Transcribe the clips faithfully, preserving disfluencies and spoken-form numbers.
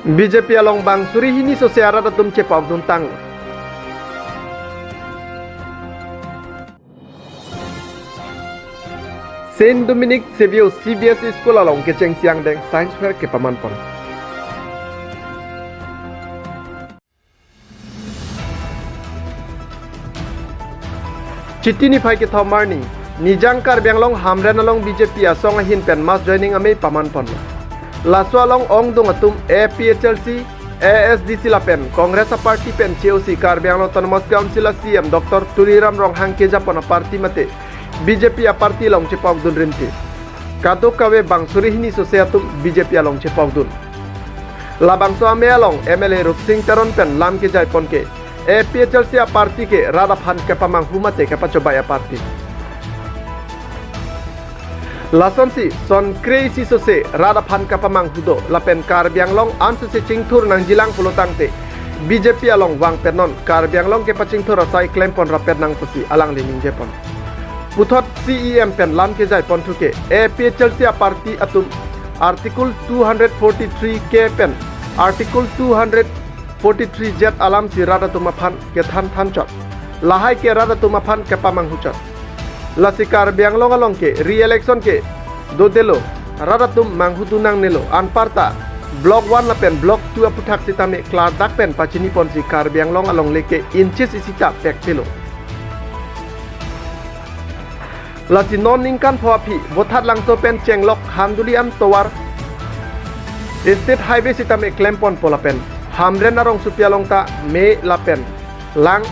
B J P along bang suri hini sose arat atum chepokdun tang. Saint Dominic Savio C B S E School along kechengsi angdeng Science Fair kepamanpon. Chiti niphai kethom arni, Nijang Karbi Anglong Hamren along B J P asong ahin pen mass joining amei pamanpon. Laso along ongdung atum A P H L C, A S D C lapen Congress aparty pen che-osi Karbi Anglong Autonomous Council a C E M Doctor Tuliram Ronghang kejapon aparty mate B J P aparty along chepokdun rinti. Kadokave bang suri hini sose atum B J P along chepokdun. Labangso amei along M L A Rupsing Teron pen lam kejaipon ke A P H L C aparty ke rat aphan kepamanghu mate kepachobei aparty. Lasonsi son kre-isi sose rat aphan kepamanghu do lapen Karbi Anglong ansose chingthur nangjilang pulo tangte B J P along vang pen non Karbi Anglong kepachingthur asai klempon rapet nang pusi alangli ningjepon. Puthot C E M pen lam kejaipon thuke A P H L C aparty atum Article two hundred forty-three K pen Article two hundred forty-three Z alamsi rat atum aphan kethan thanchot. Lahai ke rat atum aphan kepamanghuchot. Lasi Karbi Anglong along ke re-election ke dodelo, rat atum manghudun nangnelo, anparta Block one lapen Block two aputhak sitame klardak pen pachiniponsi Karbi Anglong alongle ke inches isi ta pekpelo. Lasi non ningkan pho aphi Vothatlangso pen chenglok Khanduli an tovar State Highway sitame klemponpo lapen Hamren arongsopi along ta me lapen lang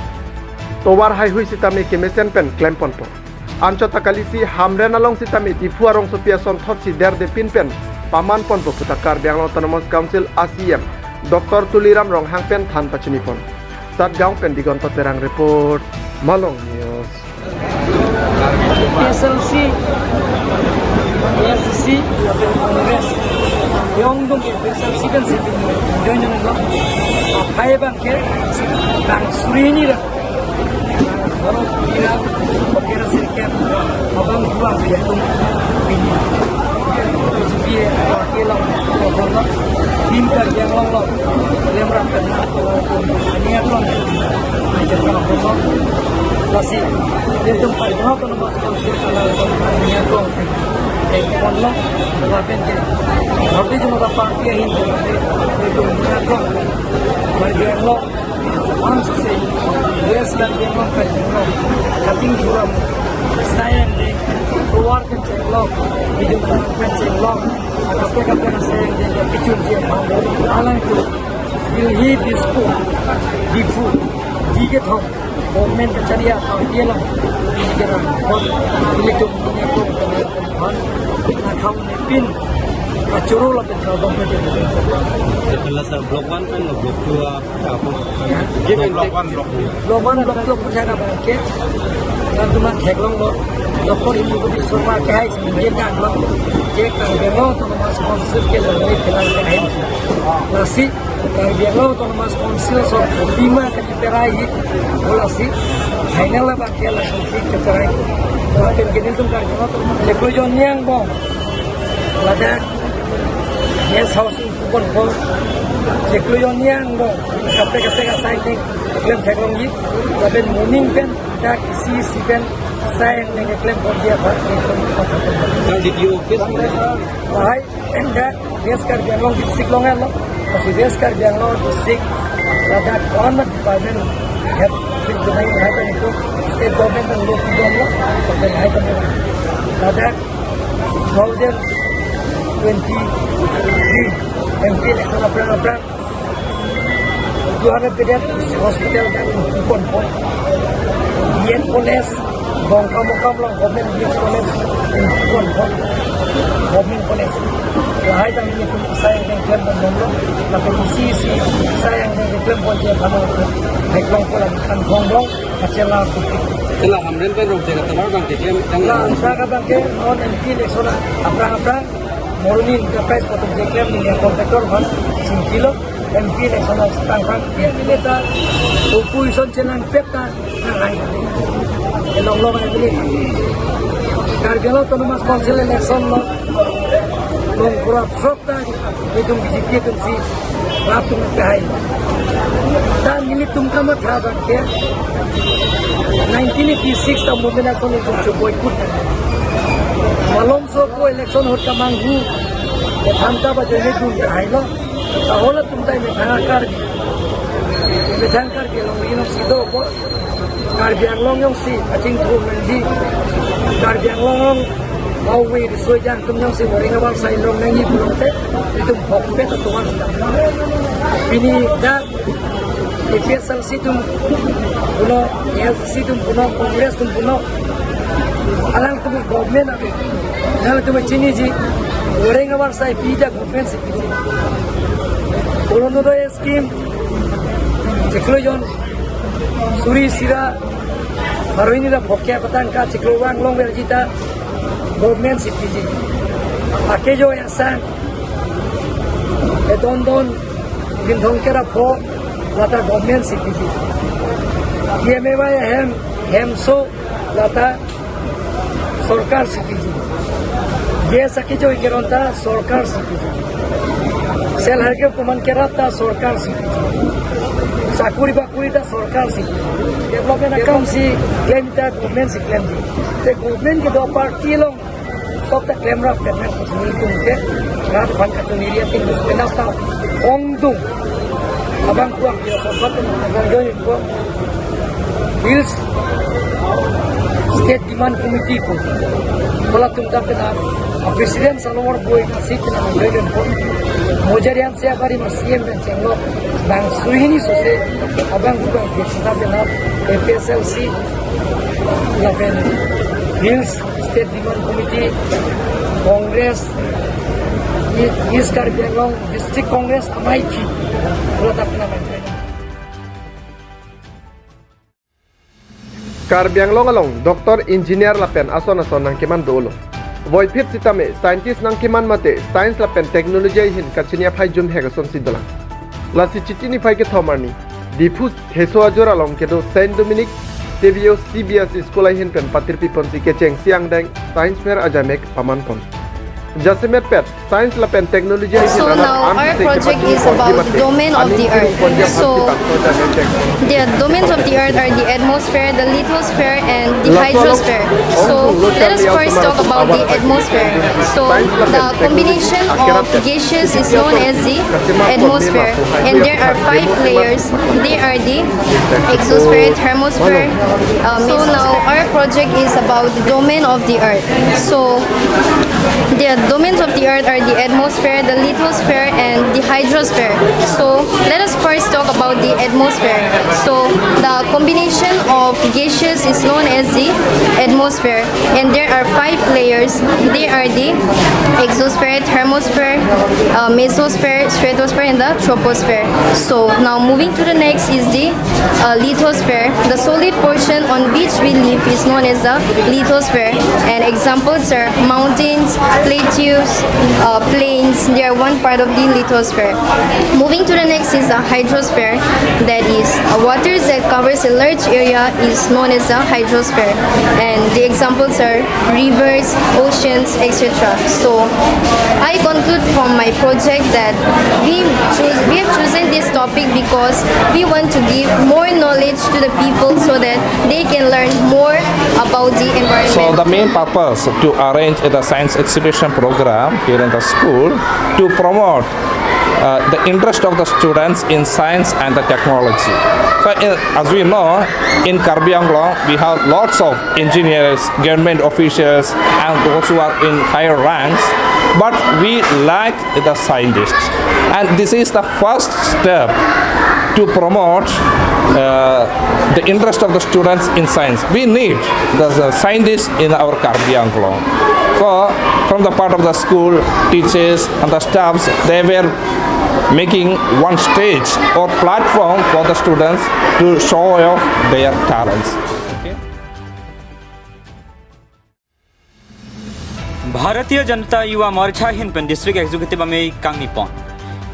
tovar haihui sitame kemesen pen klemponpo. Anchot ta kalisi Hamren along sitame Diphu arongsopi asonthotsi derdepin pen pamanponpo puta Karbi Anglong Autonomous Council a C E M Doctor Tuliram Ronghang pen than pachinipon. Satgaon pen Digonto Terang report, Malong News. P S L C, A S D C, lapen Congress. Yong dong ke P S L C kan si join join lo. Aphai bang ke bang suri ni la. Baru kira kira sirket abang dua dia tu. Ini. P S L C party lo. Ini kan yang lo. Lem rap kan. Ini apa? Macam apa? Lasi. Dia tu party lo. Council ala niagrong theklonglo lapen ke Bharatiya Janata Party ahin ke niagrong niagrong ansose West Karbi Anglong, Karbi Anglong, Kaching Suram, Sayang de, Luar Kaching Lok, Bijun Kaching Lok, kaprek kaprek Sayang de, Pichun Jia, alang itu, Delhi, Dispur, Diphu, Dikethom, Government kachari a-party along, kira, bon, ilitum niagrong, bon, nakhang pin, kachoro lapen kalbong pin. Kepala sa block one pen lo, block two a, apa? Block one, block two. Block one, block two, kuchana bangke. Nantuman theklonglo, Doctor Himanta Biswa Sarma ke hai, Indian kan lo, je kan bemo, Autonomous Council ke lo, ke lo, ke hai. Lasi, Karbi Anglong Autonomous Council so bima kachiperai hi, bola si, final la bangke la si kachiperai. Lapen ke nelitum Karbi Anglong Autonomous, chiklo jon ni angbong, ladak guest house kupon po, chiklo jon ni angbong, kaprek kaprek asai ting, klem theklongji, lapen morning pen, dak isi isi pen, asai yang klem po dia, Pak. Kan D T O office. Hai. Endak West Karbi Anglong district along lo, kasi West Karbi Anglong district, ladak government department head, state government head itu, state government dan local government lo, lapen hai kan ladak two thousand twenty-three M P election aphrang aphrang, Duhana pedet hospital kan kupon po. B Ed College, Dongkamukam along government B Ed College, kupon po. Government college. Lahai tang nelitum asai yang klem bomlo, lapen isi isi asai yang klem pon je bhano, hai klong pola kan bongbong, kachela kupi. Kela Hamren pen rong jaga tamar bang keklem tang. La, jaga bangke non M P election aphrang aphrang, Moroni enterprise kotum jeklem ni contractor aphan chingkilo, M P election asitang aphrang, ya, neta opposition chenangpet ta nanglai. Elong long ai bili. Karbi Anglong Autonomous Council election lo, long kura throk ta, itum B J P atumsi Latum kahai. Ta nelitum kamatha abang ke nineteen eighty-six ta movement ason nelitum choboi kut. Malomso ako election ahut kamanghu. Than ta ba jone dun kahai lo. Ta halatum ta methang Karbi. Methang Karbi along ri nangsi dopo. Karbi Anglong jongsi achingthur nangji, Karbi Anglong along awi riso-ejang atum jongsi wareng abarsai long nangji pulote, itum hokpet atuan sida. Pini dak A P H L C atum punon, A I C C atum punon, Congress atum punon, alangtum government ave, alangtum chiniji, wareng abarsai pi ta government si piji. Orunodoi scheme, chiklo jon suri sira, baroini ra phokya patang ka chiklo vang longverji ta government si piji. Akejo asang, edondon, bindhong kera pho, lata government si piji. P M A Y hem, hemso, lata sorkar si piji. Gas akejo keron ta sorkar si piji. Self help group atum aphan kerap ta sorkar si piji. Sakuri bakuri ta sorkar si piji. Development akam si klem ta government si klemji. Te government kedo aparty along sob ta klemrap klemrap kusini kum ke rat aphan kachoniri ating kus penap ta ongdung. Abang kuak dia sobat abang join ko. Hills State Demand Committee ko. Hala atum ta penap, a President Salomon Boi na si penap join ko. Mojarian se abari ma C M pen chenglo. Bang suhini sose abang kubang dia sita penap A P H L C lapen Hills State Demand Committee, Congress, East Karbi Anglong District Congress amei ki. Hala ta penap. Karbi Anglong along doctor, engineer lapen ason ason nangkeman dolo. Voiphit sitame scientist nangkeman mate science lapen technology ahin kachini aphai jumhek asonsi dolang. Lasi Chiti niphai kethom arni Diphu Theso ajor along kedo Saint Dominic Tebio C B S E school ahin pen patirpi ponsi kechengsi angdeng science fair ajamek paman pon. Jasemet pet science lapen technology ahin So anat now arm our project is about domain of the earth. So the domains of the earth are the atmosphere, the lithosphere, and the hydrosphere. So let us first talk about the atmosphere. So the combination of gases is known as the atmosphere, and there are five layers. They are the exosphere, thermosphere, uh, So now our project is about the domain of the earth. So the domains of the earth are the atmosphere, the lithosphere, and the hydrosphere. So let us first talk about the atmosphere. So the combination of gases is known as the atmosphere, and there are five layers. They are the exosphere, thermosphere, uh, mesosphere, stratosphere, and the troposphere. So now moving to the next is the uh, lithosphere. The solid portion on which we live is known as the lithosphere. And examples are mountains, plateaus, uh, plains. They are one part of the lithosphere. Moving to the next is the hydrosphere. That is, uh, waters that covers a large area is known as the hydrosphere. And the examples are rivers, oceans, et cetera. So I conclude from my project that we choose, we have chosen this topic because we want to give more knowledge to the people so that they can learn more about the environment. So the main purpose to arrange the science exhibition program here in the school to promote uh, the interest of the students in science and the technology. So, in, as we know, in Karbi Anglong, we have lots of engineers, government officials, and those who are in higher ranks. But we lack the scientists. And this is the first step to promote uh, the interest of the students in science. We need the, the scientists in our Karbi Anglong. So, from the part of the school, teachers, and the staffs, they were making one stage or platform for the students to show off their talents. Bharatiya Janata Yuva Morcha ahin pen District Executive amei kangni pon.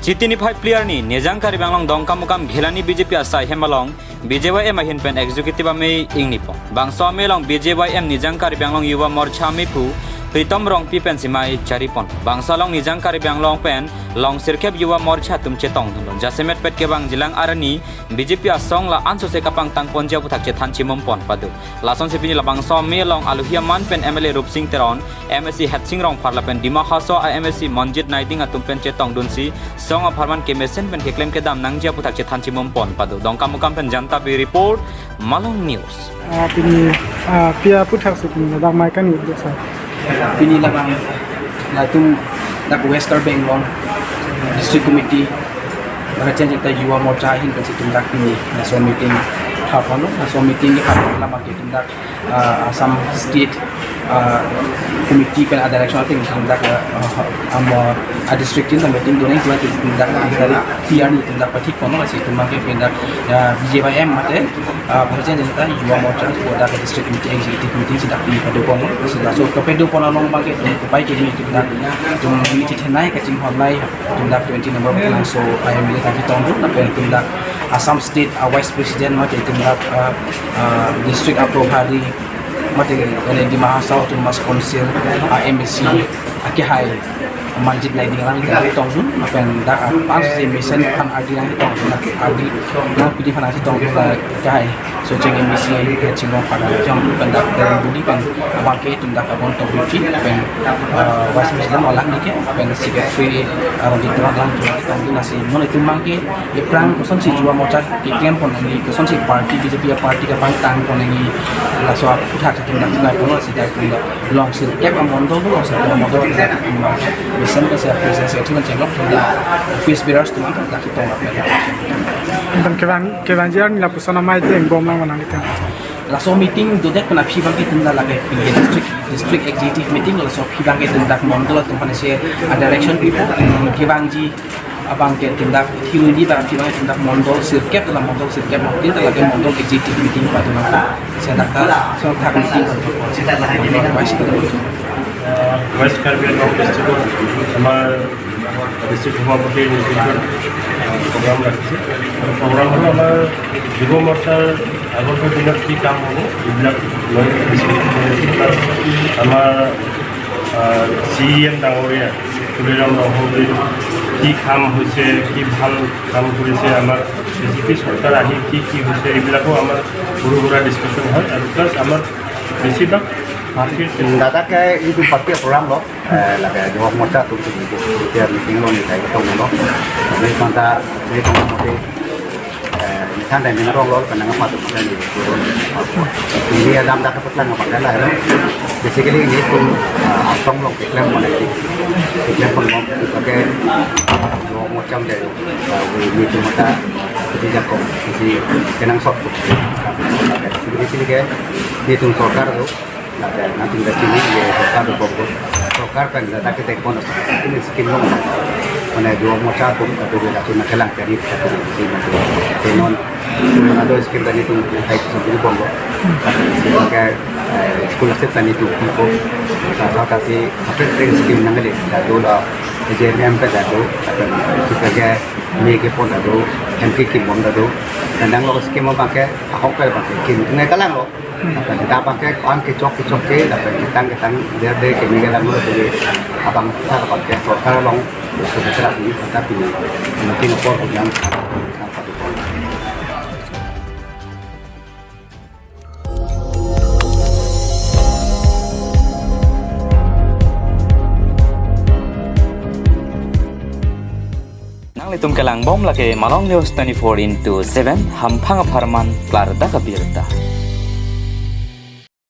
Chiti niphai phli arni Nijang Karbi Anglong Dongkamukam Ghelani B J P asai hem along B J Y M ahin pen Executive amei ingni pon. Bangso amei along B J Y M Nijang Karbi Anglong Yuva Morcha ameiphu Pritom Rongpi pensi mei charipon. Bangso along Nijang Karbi Anglong pen long sirkep Yuva Morcha atum chetongdunlo. Jasemet pet kevangjilang arni B J P asong la-an sose kapangtangponji aphuthak chethan chimum pon pado. Lasonsi pini labangso amei along aluhi aman pen M L A Rupsing Teron, M A C Hetsing Rongphar lapen Dima Hasao a M A C Monjit Naiding atum pen chetongdunsi song apharman kemesen pen keklem kedam nangji aphuthak chethan chimum pon pado. Dongkamukam pen Janta Bey report, Malong News. Ah, pini, ah, pi aphuthak si pini dak mei kan ni, sir? Pini labang latum dak West Karbi Anglong District Committee, Bharatiya Janata Yuva Morcha ahin pensi itum dak pini laso meeting hapon, laso meeting hapon lama ke itum dak, ah, Assam State, ah, Committee pen a direction atum itum dak, ah, ah, amo a district team meeting doning itum itum dak dari tiar ni itum dak pathik kono kasi itum ke pen dak, ah, B J Y M mate, ah, Bharatiya Janata Yuva Morcha pu dak district meeting, executive meeting si dak pini padoponlo. Laso kapadoponan along abangke itum kopai keme itum dak itum meeting thenei kachinghon nai itum dak twenty number Bhathalangso a M L A ta chetongdun, lapen itum dak Assam State a Vice President mate itum dak, ah, ah, District a Probhari mate, eh, Dima Hasao Autonomous Council a M A C akehai Monjit Naiding alang itum chetongdun, lapen dak a pansi mesen aphan ardi nangchetongdun, dak ardi nangpidi aphan nangchetongdun, dak akehai Socheng M A C Hetsing Rongphar jam pen dak Teron Budi pen abangke itum dak abon tokbiti pen, ah, Vice President alang nike pen Secretary, ah, Ranjit Teron alang itum chetongdun, lasi non itum abangke aphrang kosonsi Yuva Morcha keklempon nangji, kosonsi party B J P a party kapangtangpon nangji, laso aphuthak itum dak chinghon ponlo, si dak itum dak long sirkep amondol, long sirkep amondol dak itum mesen ke se president secretary nangchenglok itum dak office bearers atum dak chetong. Anton kevang, kevangji arni lapuson amei deng bom lang manang itum. Laso meeting dodet pen aphi abangke itum dak lake pini district, district executive meeting, laso aphi abangke itum dak mondol atum aphan si a direction pipo, kevangji abangke itum dak thiruni abang aphi abangke itum dak mondol sirkep, la mondol sirkep mungkin dak lake mondol executive meeting padu nangpo. Si dak laso thak meeting padu nangpo. Si dak mondol vice president. West Karbi Anglong district-ot আমাৰ ডিষ্ট্ৰিক্ট সভাপতিৰ নেতৃত্বত প্ৰগ্ৰাম ৰাখিছে। আৰু প্ৰগ্ৰাম হ'ল আমাৰ যুৱ মৰ্চাৰ আগন্তুক দিনত কি কাম হ'ব, এইবিলাক লৈ ডিছকাছ কৰিছোঁ। প্লাছ আমাৰ, আহ, চি ই এম ডাঙৰীয়া তুলিৰাম ৰংহাংবুলিৰ কি কাম হৈছে, কি ভাল কাম কৰিছে, আমাৰ বি জে পি চৰকাৰ আহি কি কি হৈছে, এইবিলাকো আমাৰ সৰু সুৰা ডিছকাশ্যন হয়। আৰু প্লাছ আমাৰ বেছিভাগ পাৰ্টিৰ Dak ke itu party program lo, eh, lake Yuva Morcha atum si itu, itu meeting lo ni kai ketong lo. Ini manta, ini tong mo, eh, ini kan dai minarong lo, kanang apa tu kan ni. Ini ada dak dapat lang apa kan lah, ya. Basically ini itum, ah, asong lo keklempon lagi. Keklempon lo, pakai Yuva Morcha dei, ah, ini itum mata, ini jago, ini kenang sok. Basically ke, ini itum sorkar tu, Lapen nangtum ta chini, ye sorkar do bom ko. Sorkar pen ladak ke tek bon, ini scheme lo. Mane Yuva Morcha atum kado ladak chini kelang jadi kado si mane. Te non, mane do scheme tadi tu hai sambil bom ko. Si pakai, eh, school aset tadi tu ko. Sa sa si apa scheme nang le, kado la J N M pe kado, lapen si pakai me kepon kado, M P kim bom kado. Nang lo scheme pakai, ahok ke pakai kim, ngai kalang lo. Lapen kita pakai ko-an kechok kechok ke, lapen ketang ketang dia de keme kelang lo, jadi abang kita pakai sorkar along, so kita ini kita pini, mungkin apor hujan. Nanglitum kelang bom lake Malong News twenty-four into seven, hamphang apharman klardak abirta.